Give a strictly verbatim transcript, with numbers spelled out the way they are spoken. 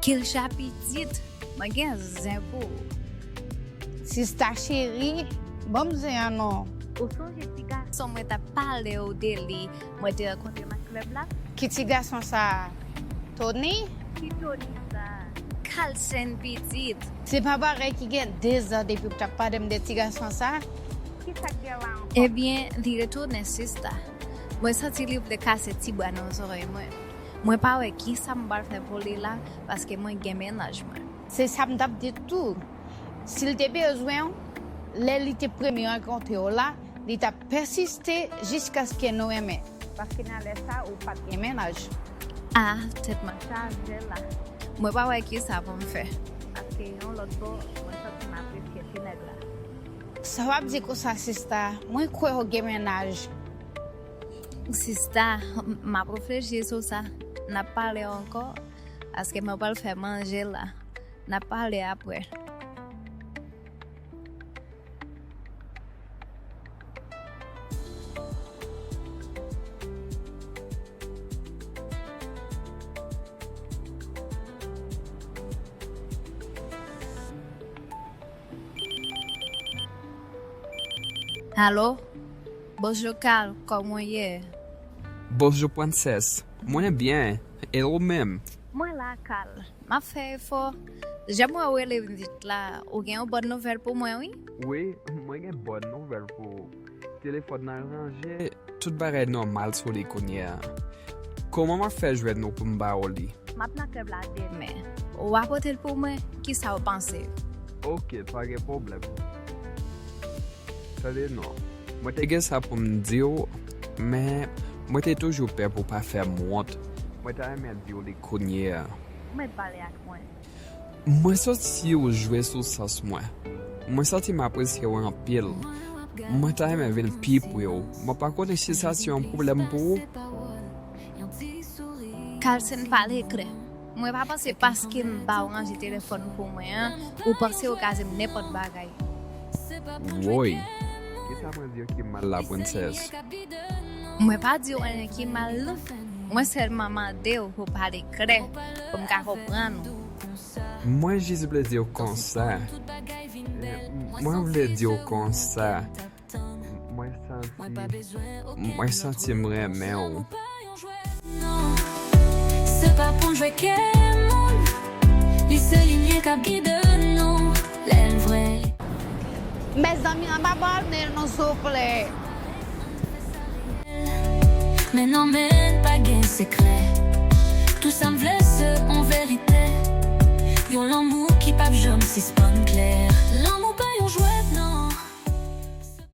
Kilcha pitit, mwen gen zen pou ou. Sista cheri, ban m zen an non. Ou sonje ti gason mwen t ap pale w de li, mwen te rankontre nan klèb la? Ki ti gason sa a? Tony? Ki Tony sa a? Kalsen pitit. Se pa bagay ki gen dezan depi w t ap pale m de ti gason sa a? Ki sa k gen la ankò? Ebyen, li retounen sista. Mwen santi li vle kase ti bwa nan zòrèy mwen. Mwen pa wè kisa m pral fè pou li la, paske mwen gen mennaj mwen. Se sa m t ap di tou. Si l te bezwen w, lè li te premye rankontre w la, li t ap pèsiste jiskaske nou renmen. Paske nan lè sa, ou pa t gen mennaj. Ah, tèt mwen chaje la. Mwen pa wè kisa pou m fè. Paske yon lòt bò, mwen santi m apresye ti nèg la. Sa w ap di konsa, sista? Mwen kwè w gen mennaj. Sista, m ap reflechi sou sa. N ap pale ankò, paske mwen pral fè manje la. N ap pale apre. Alo? Bonjou, Carl, kòman w ye? Bonjou, Princess. Mwen byen, e ou menm? Mwen la, Carl. M ap fè efò. Jan m wè w rele m vit la, ou gen yon bòn nouvèl pou mwen, wi? Wi, mwen gen bòn nouvèl pou ou. Telefòn nan ranje, tout bagay nòmal sou li kounye a. Kòman m ap fè jwenn ou pou m ba ou li? M ap nan klèb la demen. Ou a pote l pou mwen, kisa w panse? Oke, pa gen pwoblèm. Tande non, mwen te gen sa pou m di w, men mwen te toujou pè pou w pa fè m wont. Mwen ta renmen di w li kounye a. Ou mèt pale ak mwen. Mwen santi w jwe sou sans mwen. Mwen santi m apresye w anpil. Mwen ta renmen vin pi pre w. Mwen pa konnen si sa se yon pwoblèm pou ou. Carlsen, pale klè. Mwen pa panse paske m ba w ranje telefòn pou mwen an, ou panse ou ka di m nenpòt bagay. Woy, kisa mwen di w ki mal la, Princess? Mwen pa di w anyen ki mal, non. Mwen sèlman mande w pou pale klè, pou m ka konprann ou. Mwen jis vle di w konsa. Mwen vle di w konsa. Mwen santi, mwen santi m renmen w. Se pa pou jwe ke moun, li se limyè k ap gide nou lè l vre. Mezanmi, anba bò al men nou, souple. Men non, men pa gen sekrè. Tou sa m vle se yon verite. Yon lanmou ki p ap janm sispann.